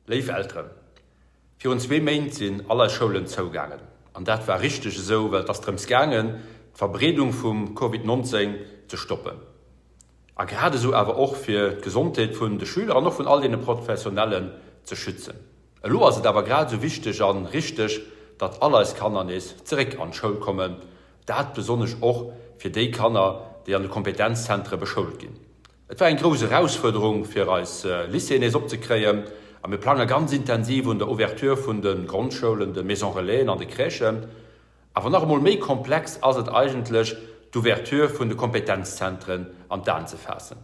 Léif Elteren, virun zwee Méint sinn all eis Schoulen zougaangen. An dat war richteg esou, well et ass drëms gaangen, d'Verbreedung vum Covid 19 ze stoppen. A grad esou awer och fir d'Gesondheet vun de Schüler an och vun all deene Professionellen ze schützen. Elo ass et awer grad esou wichteg a richteg, datt all eis Kanner nees zeréck an d'Schoul kommen. Dat besonnesch och fir déi Kanner, déi an de Kompetenzzentere beschoult ginn. Et war eng grouss Erausfuerderung fir eis Lycéeën nees opzekréien a mir plange ganz intensiv un der Ouverture vun de Grondschoulen, de Maisons Relaisen an de Crèchen. Awer nach emol méi komplex ass et eigentlech d'Ouverture vun de Kompetenzzentren an d'Aen ze faassen.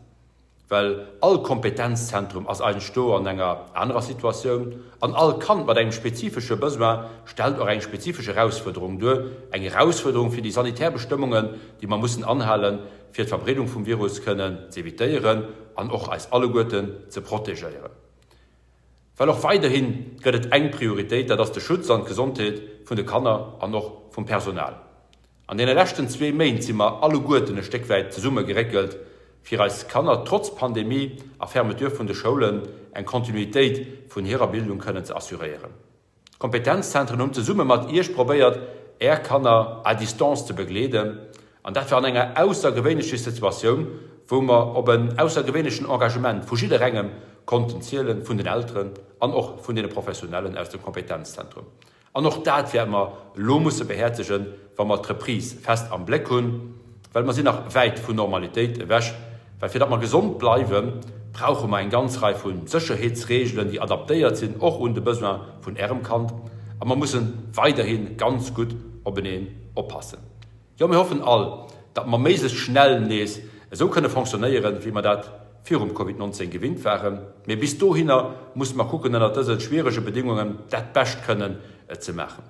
Well all Kompetenzzentrum ass eigentlech do an enger anerer Situatioun an all Kand mat engem spezifesche Besoin stellt och eng spezifesch Erausfuerderung duer, eng Erausfuerderung fir déi sanitär Bestëmmungen, déi mer mussen anhalen, fir d'Verbreedung vum Virus kënnen z'evitéieren an och eis alleguerten ze protegéieren. Well och weiderhi gëtt et eng Prioritéit, dat ass de Schutz an d'Gesondheet vun de Kanner an och vum Personal. An deene leschten zwee Méint si mer alleguerten e Stéck wäit zesumme geréckelt, fir eis Kanner trotz Pandemie a Fermeture vun de Schoulen eng Kontinuitéit vun hirer Bildung kënnen ze assuréieren. D'Kompetenzzentren hunn zesumme mat Iech probéiert, Är Kanner à distance ze begleeden, an dat war an enger aussergewéinleche Situatioun, wou mer op en aussergewéinlechen Engagement vu jidderengem konnten zielen, vun den Elteren an och vun deene Professionellen aus dem Kompetenzzentrum. An och dat wäerte mer elo musse behäerzegen, wa mer d'Reprise fest am Bléck hunn, well mer sinn nach wäit vun Normalitéit ewech, well fir datt mer gesond bleiwen, brauche mer eng ganz Rei vu Sécherheetsreegelen, déi adaptéiert sinn och un de Besoin vun Ärem Kand, a mer musse weiderhi ganz gutt openeen oppassen. Jo, mir hoffen all, datt mer méiglechst schnell nees esou kënne fonctionnéieren, wéi mer dat virum Covid 19 gewinnt waren, mee bis dohinner musse mer kucken, ënnert dëse schwierege Bedingungen dat Bescht kënnen ze maachen.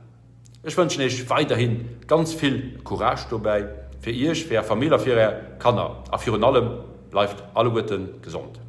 Ech wënschen Iech weiderhi ganz vill Courage dobäi, fir Iech, fir Är Famill a fir Är Kanner. A virun allem, bleift alleguerte gesond.